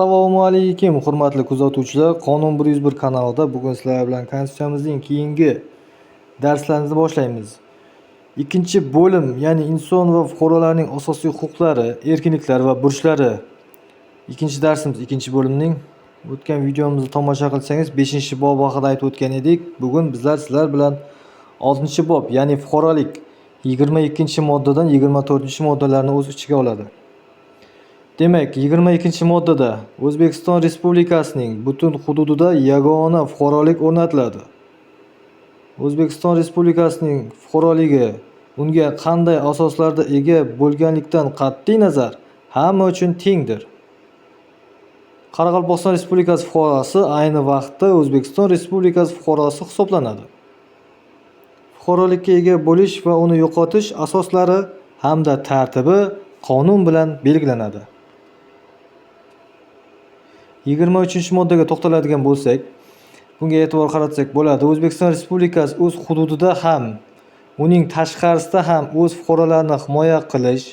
Assalomu alaykum, hurmatli kuzatuvchilar. Qonun 101 kanalida bugun sizlar bilan konstitutsiyamizning keyingi darslarimizni boshlaymiz. Ikkinchi bo'lim, ya'ni inson va fuqarolarning asosiy huquqlari, erkinliklari va burchlari. Ikkinchi darsimiz, ikkinchi bo'limning o'tgan videomizni tomosha qilsangiz, 5-bob haqida aytib o'tgan edik. Bugun bizlar sizlar bilan 6-bob, ya'ni fuqarolik 22-moddadan 24-moddalarni o'z ichiga oladi. Demak, 22-moddada O'zbekiston Respublikasining butun hududida yagona fuqarolik o'rnatiladi. O'zbekiston Respublikasining fuqaroligi unga qanday asoslarda ega bo'lganlikdan qat'iy nazar hamma uchun tengdir. Qoraqalpog'iston Respublikasi fuqarosi ayni vaqtda O'zbekiston Respublikasi fuqarosi hisoblanadi. Fuqarolikka ega bo'lish va uni yo'qotish asoslari hamda tartibi qonun bilan belgilanadi. 23-moddaga to'xtaladigan bo'lsak, bunga e'tibor qaratsak bo'ladi. O'zbekiston Respublikasi o'z hududida ham, uning tashqarisida ham o'z fuqarolarini himoya qilish,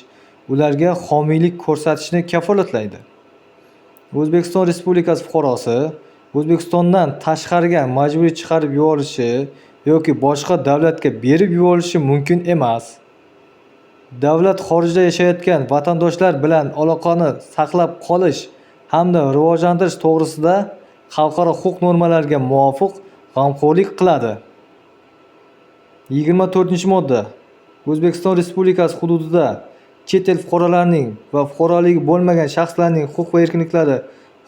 ularga homiylik ko'rsatishni kafolatlaydi. O'zbekiston Respublikasi fuqarosi O'zbekistondan tashqariga majburiy chiqarib yuborilishi yoki boshqa davlatga berib yuborilishi mumkin emas. Davlat xorijda yashayotgan vatandoshlar bilan aloqani saqlab qolish hamda rivojlantirish to'g'risida xalqaro huquq normalariga muvofiq g'amxo'rlik qiladi. 24-modda. O'zbekiston Respublikasi hududida chet el fuqarolarining va fuqaroligi bo'lmagan shaxslarning huquq va erkinliklari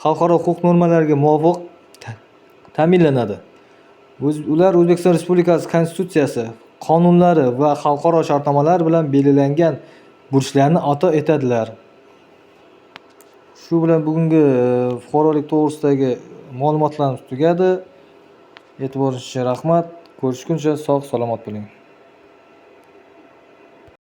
xalqaro huquq normalariga muvofiq ta'minlanadi. Ular O'zbekiston Respublikasi Konstitutsiyasi, qonunlari va xalqaro shartnomalar bilan belgilangan burchlarni ado etadilar. Shu bilan bugungi fuqarolik to'g'risidagi ma'lumotlarimiz tugadi. E'tiboringiz uchun rahmat. Ko'rishguncha sog' salomat bo'ling.